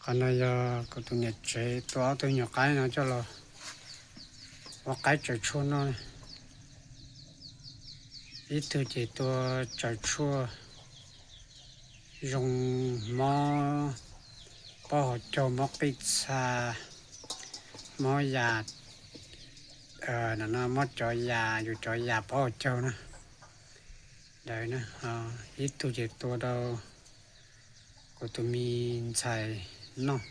Qhov no yog kuv tus niam tsev tua ob tug nyuam qaib no coj los ua qaib tsaws tshuaj noj. Ib tug ces tua tsaws tshuaj zoo, mob pob hauv caug, mob qij txha, mob yas, mob cov yas, yus cov yas pob hauv caug na. Ib tug ces tua rau kuv tus me ntxhais noj.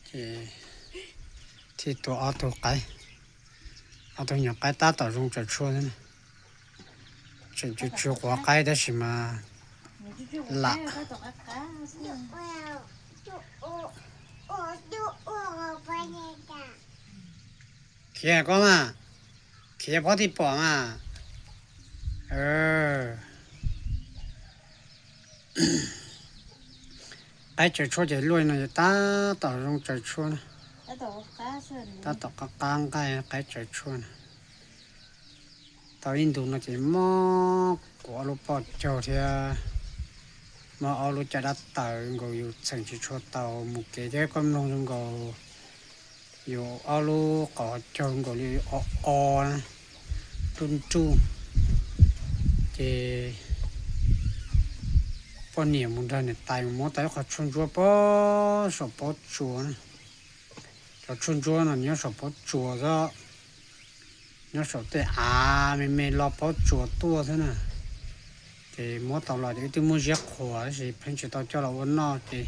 Ces thiaj tua ob tug qaib, ob tug nyuam qaib tab tom zoo tsaws tshuaj xwb. Tseem tsw tsw quav qaib tab sis mas lam khiav koj mas, khiav phob tij pom mas. Qaib tsaws tshuaj ces luaj no yog tab tom zoo tsaws tshuaj na. Tab tom qab qab nqaij qaib tsaws tshuaj na. Tau ib ntus no ces mob kuv ob lub pob caug thiab mob ob lub caj dab taws nkaus yus txheem tsis tshua tau mus kev thiab koj mloog zoo nkaus yus ob lub qhov caug nkaus li o o na, nruj nruj. Ces poj niam mus nrog niam tais mus muab tau ib qho tshuaj ntsuab pob saum pob tsuas na. Cov tshuaj ntsuab no nyob saum pob tsuas xwb, nyob saum tej av me me los pob tsuas tuaj xwb na. Ces muab tau los ces wb twb muab ziab qhuas tab sis pheej tsis tau coj los ua noj ces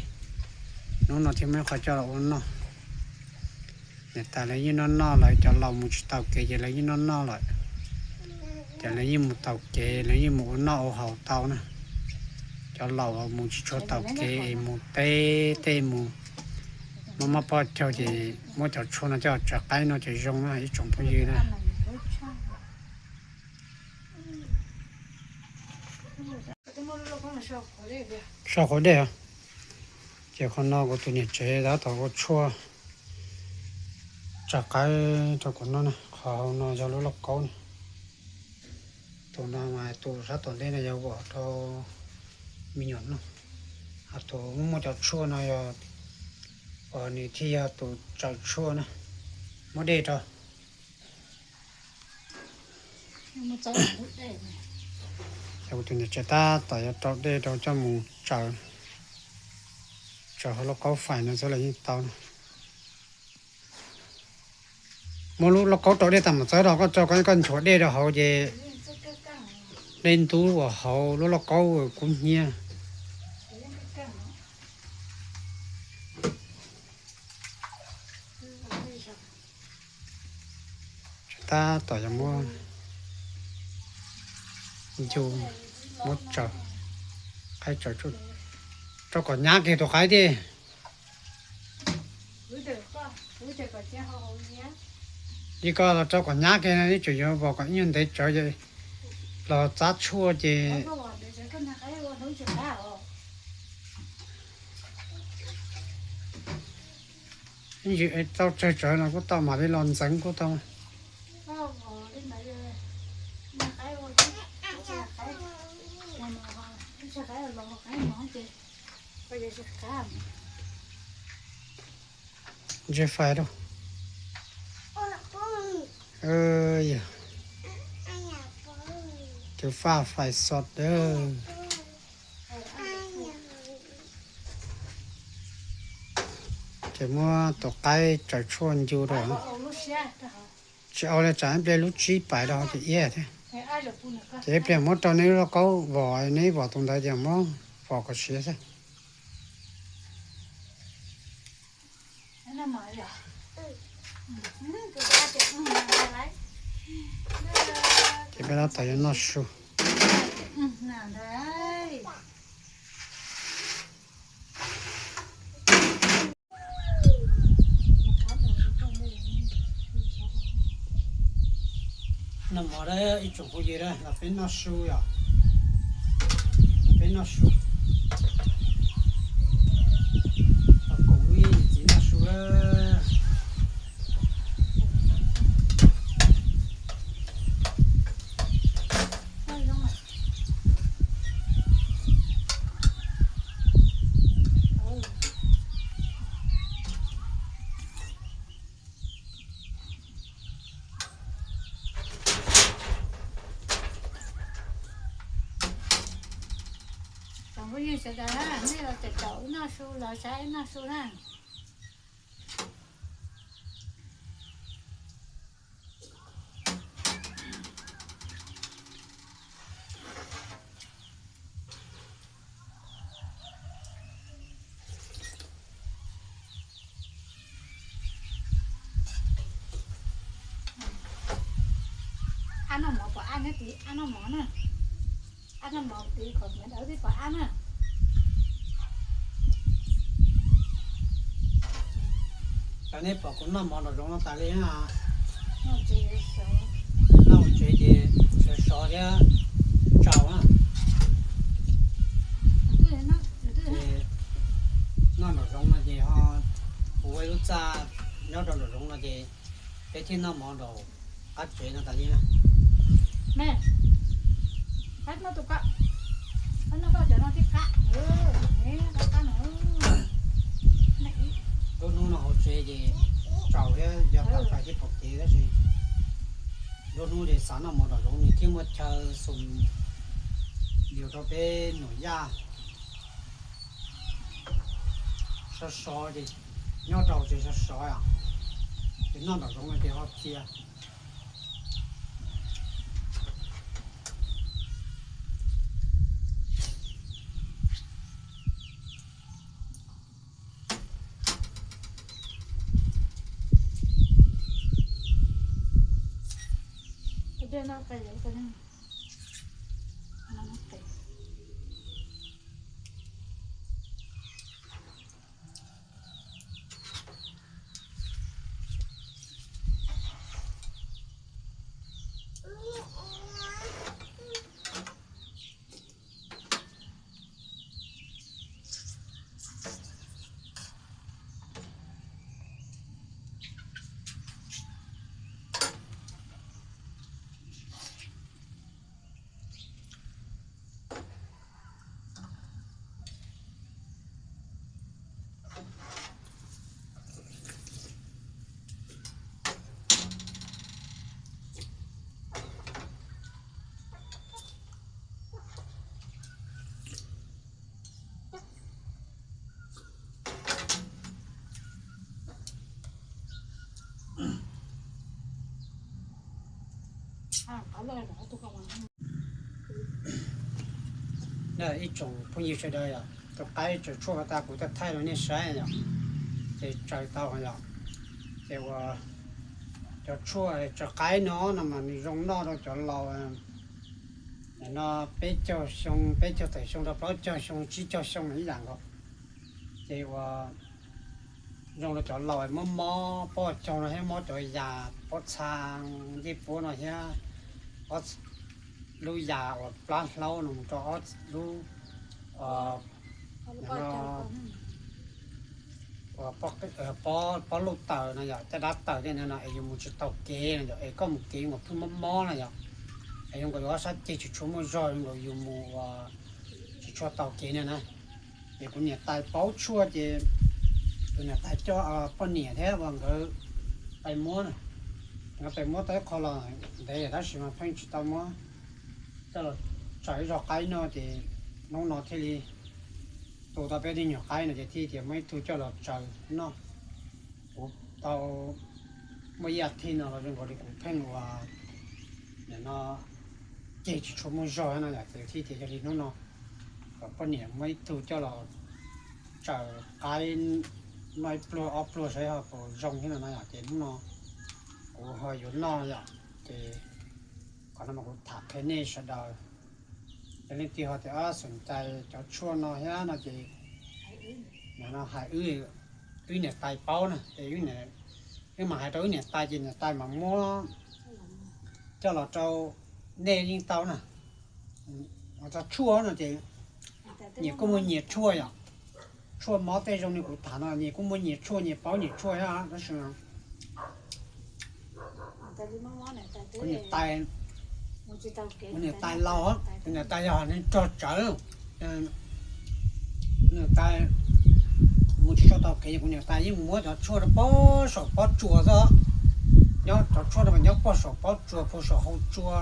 hnub no thiaj muaj ib qho coj los ua noj. Niam tais lawv yeej noj noj lawm, cov laus mus tsis taus kev ces lawv yeej noj noj lawm. Ces lawv yeej mus taus kev, lawv yeej mus ua noj ua haus tau na. Cov laus mus tsis tshua taus kev es mus teb tej mus mob mob pob caug ces muab cov tshuaj no coj tsaws qaib no ces zoo na ib tsoom phooj ywg na. Sau qhov dej os. Ces qhov no kuv tus niam tsev tab tom ua tshuaj tsaws qaib rau kuv noj na. Qhov hauv no yog lub lauj kaub na. Tus no mas tus sab tom ntej no yog vom rau me nyuam noj. Ho tus muaj cov tshuaj no yog, nws thiaj yog tus tsaws tshuaj na. Muab dej rau. Kuv tus niam tsev tab tom yuav rau dej rau coj mus tsaws, tsaws hauv lauj kaub fais no xwb los yeej tau na. Muab lub lauj kaub rau dej tas mam txawb rau koj tso, koj nchuav dej rau hauv ces dej ntub uas hauv lub lauj kaub kub hnyiab. Tab tom yuav muab ncu, muab tsaws, qaib tsaws, rau kom nyab kiag tus qaib thiab. Li koj los rau kom nyab kiag, neb tseem yuav vom kom ib nyuag ntev tsawv los txab tshuaj ces ib ntsis es tau tsawg tsawv no kuj tau, mam li los ntxeev kuj tau. Ntshe fais rau. Yog tus faj fais xos dawb. Ces muab tus qaib tsaws tshuaj ncu rau. Tsis au li, tsam ib pliag lub tsib pais rau ces iab thiab. Ces ib pliag muab rau neb lub lauj kaub vom, neb vom tus ntawd ces muab vom kom siav xwb. Ces peb tab tom yuav noj su. Noj mov, ib tsoom phooj ywg, los peb noj su yom. Los peb noj su. Los koom ib txiv noj su. Phooj ywg sawv daws na, nej los caum caum wb noj su, los saib wb noj su na. Ab noj mov pom ab nyob tid, ab noj mov na. Ab noj mov tid, qhov miv dawb twb pom ab na. Cov nej pom kuv noj mov nraum zoov no tas li na. Noj hauv tsev ces sov sov thiab tsau na. Ces noj nraum zoov no ces ho, kuv ua ib lub txaj nyob rau nraum zoov no ces peb thiaj noj mov nraum qab tsev no tas li na. Me, qab noj tus ko, qab noj koj cov no thiab qab, qab qab no. Lub hnub no hauv tsev ces tsaus thiab yog tau fais thiab pom kev tab sis lub hnub ces xav noj mov nraum zoov nws thiaj muaj chaw xum yus rau peb nuam yaj. Sov sov ces nyob rau tsev sov sov os, ces noj nraum zoov no ces ho txias. Ib tsoom phooj ywg sawv daws yom, tus qaib tsaws tshuaj tas kuv thaij thaij rau nej saib yom, ces tsaws tau yom. Ces ua cov tshuaj tsaws qaib no no mas nws zoo noj rau cov laus no peb caug xyoo, peb caug tawm xyoo rau plaub caug xyoo, tsib caug xyoo no ib yam nkaus. Ces ua zoo rau cov laus mob mob pob caug no thiab mob cov yas pob txha ncej puab no thiab ob lub yas uas plab hlaub no mus rau ob lub pob luj taws no yom, caj dab taws tej no no es yus mus tsis tau kev no yom, es koj mus kev nkaus pheej mob mob no yom, es zoo nkaus yus ob sab ceg tsis tshua muaj zog, zoo nkaus yus mus ua tsis tshua tau kev no na. Ces kuv niam tais paub tshuaj ces kuv niam tais coj poj niam thiab ua nkawd pais muab na. Nkawd pais muab tau ib qho los ntev tab sis mas pheej tsis tau muab coj los tsaws ib zog qaib noj ces hnub no thiaj li tu tau peb tug nyuag qaib no ces thiaj tias muab ib tug coj los tsaws noj. Kuv tau muaj ib as thiv no los zoo nkaus li kuv pheej ua nim no ceg tsis tshua muaj zog no yom, ces thiaj tias yog li hnub no kom poj niam muab ib tug coj los tsaws qaib noj ib pluag ob pluag saib ho puas zoo thiab no no yom, ces hnub no kuv ho yuav noj yom, ces qhov no mas kuv tham qhia nej sawv daws, yog leej twg ho tias xom cai cov tshuaj no thiab no ces no hais wb niam tais paub na, es wb mam hais rau wb niam tais ces niam tais mam muab coj los rau nej yeej tau na. Cov tshuaj no ces nyias kuj muaj nyias tshuaj yom, tshuaj mob tej zoo li kuv tham no nyias kuj muaj nyias tshuaj, nyias paub nyias tshuaj thiab tab sis kuv niam tais, kuv niam tais laus, kuv niam tais yog neeg rog tsawv, kuv niam tais mus tsis tau kev, kuv niam tais yeej mus muab cov tshuaj rau pog saum pob tsuas xwb, nyob cov tshuaj rau nyob pog saum pob tsuas, pog saum hau tsua,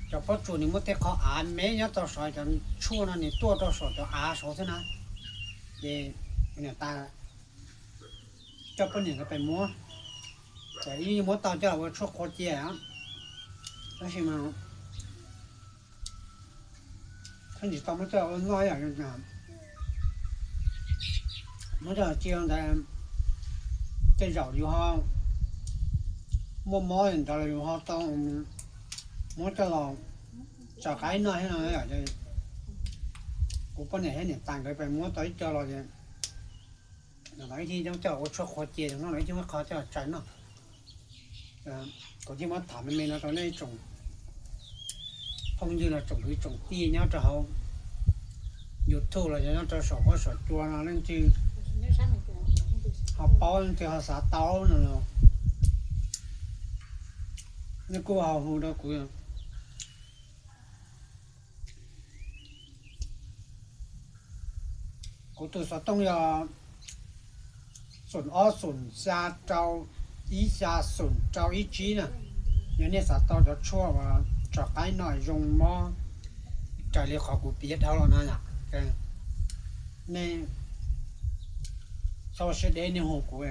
cov Cov pob tsuas nws muab tej qhov av me nyob rau saum cov tshuaj no nws tuaj rau saum cov av saud xwb na. Ces niam tais coj poj niam nkawd pem muab, ces yeej muab tau coj los ua tshuaj qhua cia, tab sis mas tsis tau muab coj los ua noj ib yam, muab coj los cia ntawd, tej zaum yus ho muaj mob ntawd los yus ho tau muab coj los tso qaib noj thiab no. Kuv poj niam thiab niam tais nkawd pem muab tau ib co los ces ib thib coj los ua tshuaj qhua cia, noj los ib thib muab qhov coj los tso noj. Kuv thiaj muab tham me me no rau nej tsoom phooj ywg los tsoom kwv tsoom tij nyob rau hauv YouTube los yog nyob rau saum huab saum cua no leej twg ho paub leej twg ho xav tau no los nej kuj ho hu rau kuv. Kuv tus xov tooj yog xoom ob xoom xya rau ib xya xoom rau ib tsib na. Yog nej xav tau cov tshuaj uas tso qaib noj zoo mob raws li qhov kuv piav dhau los no yom, nej txhob ua siab deb nej hu kuv.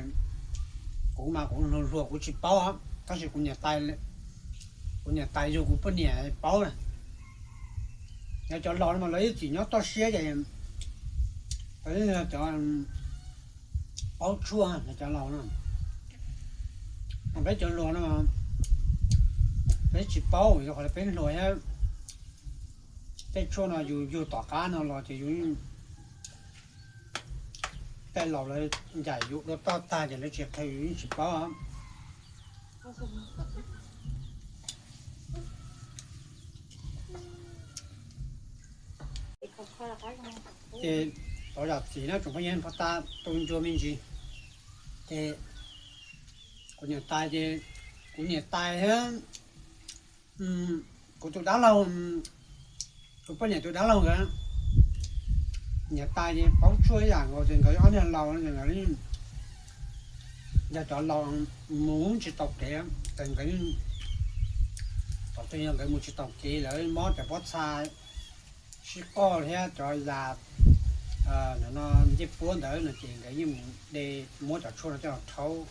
Kuv mas kuv hluas hluas kuv tsis paub, tab sis kuv niam tais yug kuv poj niam paub na. Yog cov laus no mas lawv ib txwm nyob toj siab ces lawv cov paub tshuaj, yog cov laus no. Peb cov hluas no peb tsis paub, yog qhov peb hluas thiab. Tej tshuaj no yus yug tom qab no los ces yus tej laus lawv ncaim yus dua toj tag ces lawv tsis qhia yus yeej tsis paub. Ces tov zam txim na tsoom phooj ywg, pov tab tu ncua me ntsis. Ces kuv niam tais ces, kuv niam tais thiab kuv tus dab laug, kuv poj niam tus dab laug nkawd, niam tais ces paub tshuaj ib yam nkaus ces nkawd ob niag laus no ces nkawd yog cov laus mus tsis tau kev, ces nkawd, thaum twg yog nkawd mus tsis tau kev lawv mob cov pob txha sib qoj thiab cov yas no ncej puab ntawd no ces nkawd yeej mus de muab cov tshuaj no coj los rhaub,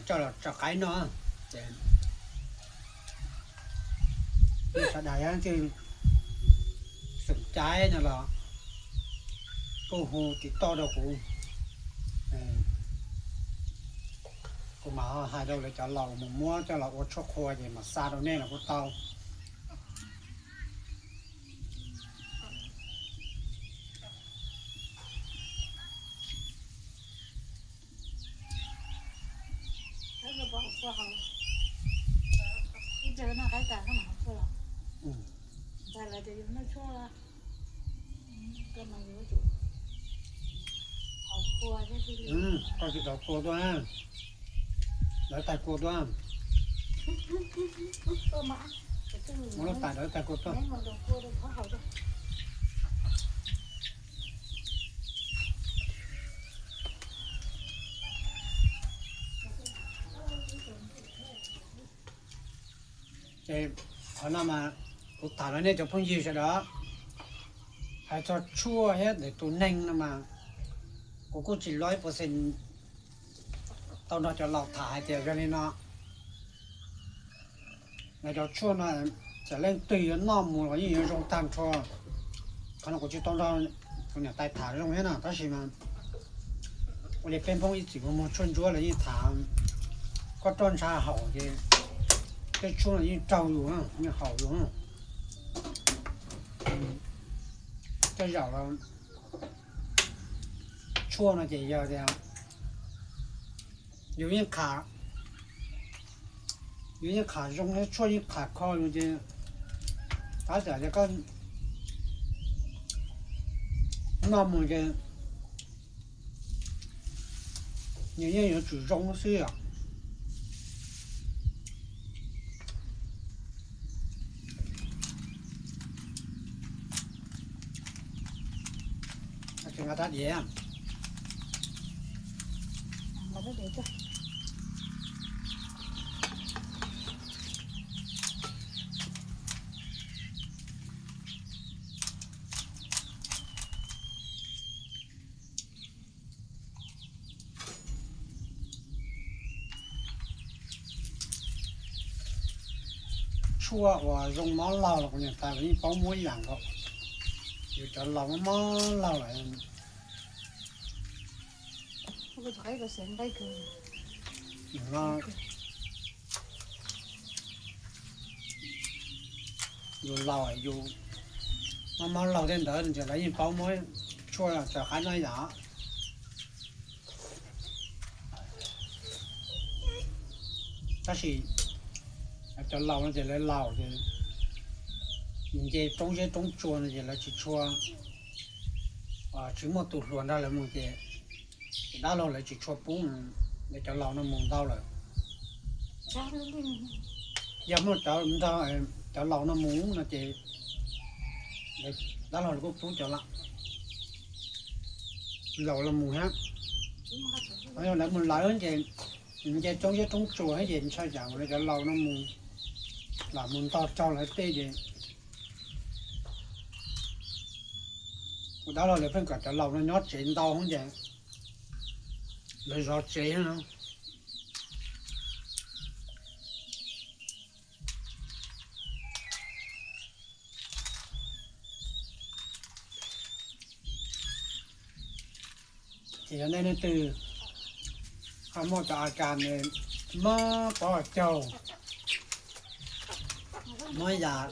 coj los tso qaib noj. Ces nej sawv daws yog leej twg xom cai no los kuj hu tiv toj rau kuv, kuv mam hais rau lawv cov laus mus muab coj los ua tshuaj qhua ces mam xa rau nej los kuj tau. Koj tsis tau kua tuaj na, lawv tais kua tuaj. Muab lub tais lawv tais kua tuaj. Ces qhov no mas kuv tham rau nej cov phooj ywg sawv daws, hais txog tshuaj thiab ntawm tus neeg no mas kuv kuj tsis loib puas xees tau nrog cov laus tham hais tias yog li no. Lawv cov tshuaj no txawm leej twg yuav noj mus los yeej yuav zoo tag nrho. Qhov no kuv tsis tau nrog kuv niam tais tham zoo thiab na, tab sis mas ua li peb Hmoob ib txwm muag muag tshuaj ntsuab los yeej tham, koj roj ntsha haum ces tej tshuaj no yeej raug yus, yeej haum yus. Tej zaum los tshuaj no ces yog tias yus yeej qham, yus yeej qham zoo thiab tshuaj yeej qham kho yus ces tab tom tias koj noj mus ces nws yeej yuav tsum zoo xwb os. Tseem nqa rab diav. tshuaj uas zoo mob laug los kuv niam tais los yeej paub muab ib yam nkaus. Yus cov laus mob mob laug lawm. Yus laus, yus mob mob laug tej ntawd ces lawv yeej paub muab tshuaj tso qab noj yam. Tab sis cov laus no ces lawv laus ces nce roob zeb roob tsua no ces lawv tsis tshua, tsis muaj tus hluas nrog lawv mus ces dab laug lawv tsis tshua pub lawv cov laus no mus ntau lawm. Yog muaj cov nrog cov laus no mus no ces dab laug lawv kuj pub cov laus los mus thiab. Yog lawv mus lawv ces nce roob zeb roob tsua thiab ces ntshai tsam lawv cov laus no mus, lam mus ntog raug lawv tej ces kuv dab laug lawv pheej kom cov laus no nyob tsev ntau ces lawv zov tsev no. Ces yog nej leej twg ho muaj cov a kas mob pob caug, mob yam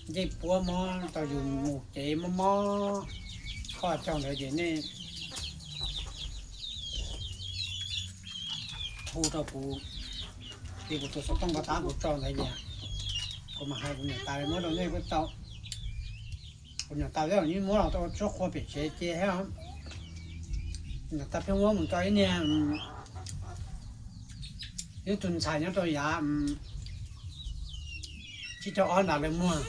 ncej puab mob rau yus mus kev mob mob pob caug ntawd ces nej hu rau kuv, ces kuv tus xov tooj pab tab kuv tso ntawd ces kuv mam hais kuv niam tais muab rau nej kuj tau. Kuv niam tais yeej muab los tau ua tshuaj qhua pem tsev ces thiab. Niam tais pheej muab mus rau ib niag, ib tug ntxhais nyob rau yav tsib caug ob nram lawv muag.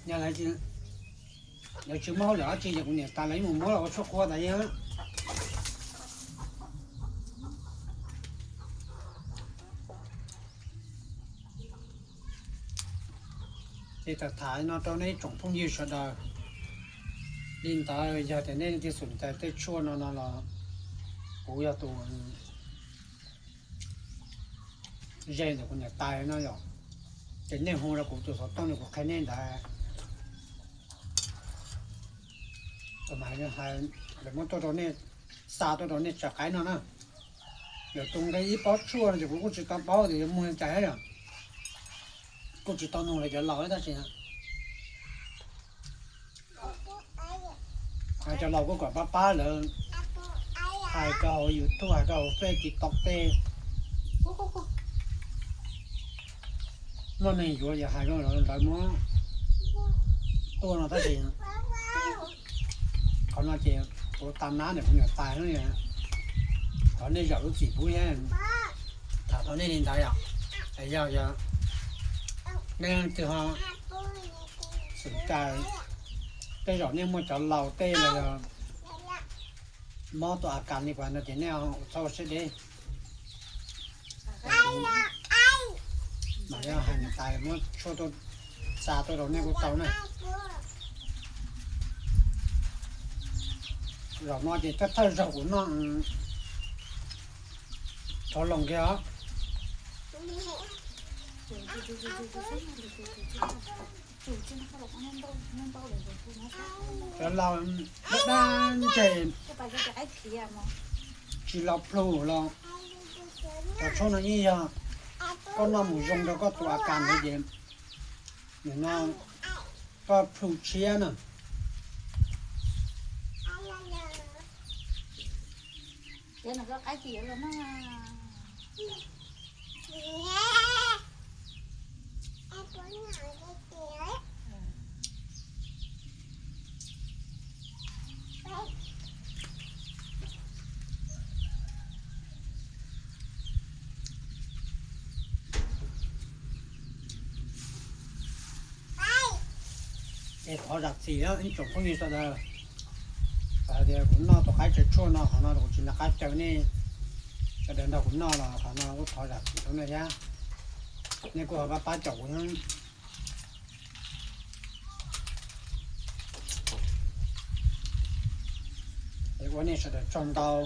Yog lawv tsis muaj hauj lwm dab tsi ces kuv niam tais lawv yeej mus muab los ua tshuaj qhua tas li. Ces tham tham no rau nej ib tsoom phooj ywg sawv daws. Li ntawd yog tias nej leej twg xum cais tej tshuaj no no los kuv yog tus ze ntawm kuv niam tais no yom. Ces nej hu rau kuv tus xov tooj no kuv qhia nej ntawd. Kuv mam hais, lawv muab tuaj rau nej, xa tuaj rau nej tso qaib no na. Lawv tus nqi ib pob tshuaj no ces kuv kuj tsis tau paub tias yuav muag li cas thiab yom. Kuj tsis tau nug lawv cov laus tab sis cov laus kuj kom pab pab lawv hais rau hauv YouTube, hais rau hauv Face, TikTok tej. Muaj neeg yuav yog hais rau lawv muab tuaj no tab sis qhov no ces kuv tas nab ntawm kuv niam tais, thov nej zam lub txim pub thiab. Tham tau nej li ntawd yom. Yog, yog nej leej twg ho xum cais tej zaum nej muaj cov laus tej los yog mob tus a kas li kuv no ces nej txhob ua siab deb. Mam li hais niam tais muab tshuaj tuaj xa tuaj rau nej kuj tau na. Zaum no ces thawj thawj zaug kuv noj thov loos kiag os. Cov laus dab dab ntseg tsis los plhu los cov tshuaj no yeej yog koj noj mus zoo rau koj tus a kas ntawd ces nim no koj plhu tshiab na. Es thov zam txim ib tsoom phooj ywg sawv daws, hais tias kuv noj tus qaib tsaws tshuaj no qhov no kuv tsis nco qab caw nej sawv daws nrog kuv noj los qhov no kuj thov zam txim rau nej thiab. Nej kuj ho pab pab caum kuv thiab. Ua nej sawv daws tsaug ntau,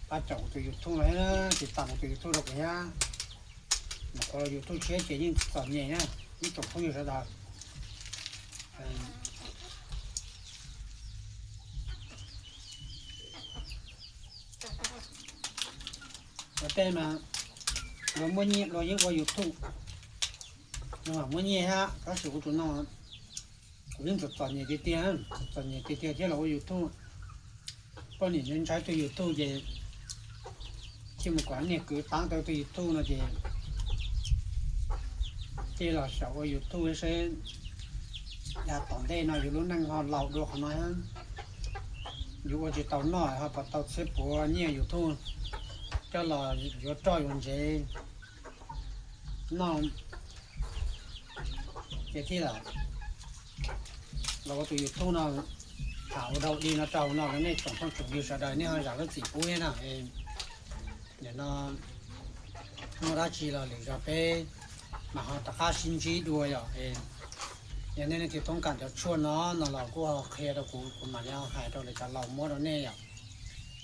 pab caum kuv tus YouTube no thiab, tiv tam kuv tus YouTube rau kuv thiab. Nyuam qhuav los YouTube tshiab ces yeej txom nyem na, ib tsoom phooj ywg sawv daws. Ua tej mas luag muaj nyiaj luag yeej ua YouTube, luag muaj nyiaj thiab, tab sis kuv tus no kuv yeej txom txom nyem tiag tiag, txom nyem tiag tiag thiab los ua YouTube. Poj niam ntshai tus YouTube ces thiaj mus kom niag kwv taab tau tus YouTube no ces thiaj los xyaum ua YouTube seb yav tom ntej no yus lub neej ho laus dua qhov no thiab, yus ua tsis tau noj ho puas tau txhiab puav nyiaj YouTube coj los yuav roj yuav ntsev noj. Ces thiaj los ua tus YouTube no, tham ua dau di no rau no rau nej tsoom phooj tsoom ywg sawv daws nej ho zam lub txim pub thiab na. Nim no muaj dab tsi los lwm zaus peb mam ho rov qab sib ntsib dua yom. Yog nej leej twg toob kam cov tshuaj no no los kuj ho qhia rau kuv, kuv mam li ho hais rau lawv cov laus muab rau nej yom.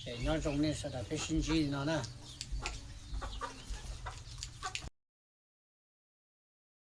Es nyob zoo nej sawv daws peb sib ntsib li no na.